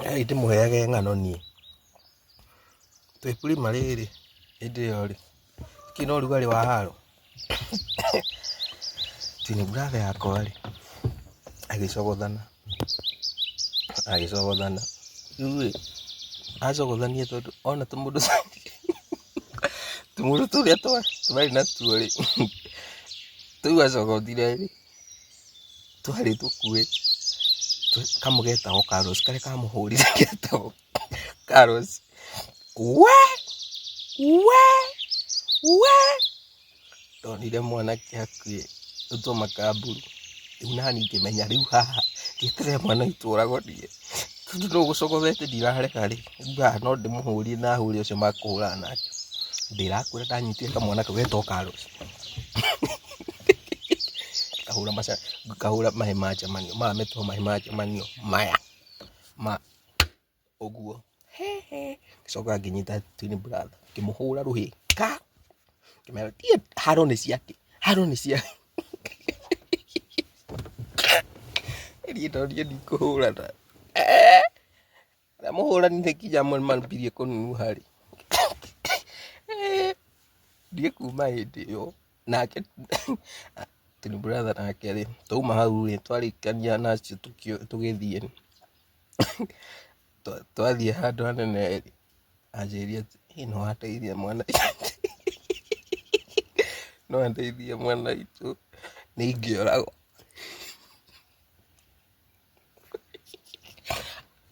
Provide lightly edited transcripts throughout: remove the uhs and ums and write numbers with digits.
Ĩ ndĩmũheage ng'ano niĩ. Twĩ primary rĩ, hĩndĩ ĩyo rĩ, gũtirĩ na ũrugarĩ wa haro? Twin brother yakwa rĩ, agĩcogothana, agĩcogothana. Rĩu rĩ, acogothanire tondũ ona tũmũndũ tũmũndũ tũrĩa twarĩ natuo rĩ, tũu acogothire rĩ, twarĩ tũkuhĩ, kamwe getagwo Carlos, karĩa kamũhũrire getagwo Carlos. We! We! We! Ndonire mwanake hakuhĩ rĩu makamburu, rĩu nani ngĩmenya rĩu haha ndieterere mwana witũ oragwo niĩ, tondũ nũ ũgũcogothete ndirarega rĩ, rĩu haha no ndĩmũhũrire na hũre ũcio makũhũrana nake. Ndĩrakwĩra ndanyitire kamwana kau getagwo Carlos. Ngahũra maca, ngahũra maĩ ma njemanio, maya metagwo maĩ ma njemanio maya ma ũguo, ngĩcoka ngĩnyita twin brother ngĩmũhũra rũhĩ ka, ngĩmwĩra haro nĩ ciakĩ, haro nĩ cia niĩ ndonire ndikũhũrana, ndamũhũranire nginya mambirie kũnunuha rĩ, niĩ kuma hĩndĩ ĩyo nake twin brother nake rĩ, twauma hau rĩ, twarĩkania na acio tũgĩthiĩ, twathiĩ handũ hanene rĩ, anjĩrire atĩ ĩ no wandeithia mwana no wandeithia mwana witũ nĩ ingĩoragwo.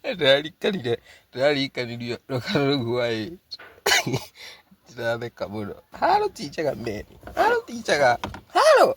Ndĩrarikanire ndĩrarikanirio rũgano rũu hwaĩ ndĩratheka mũno. Haro ti njega man, haro ti njega, haro.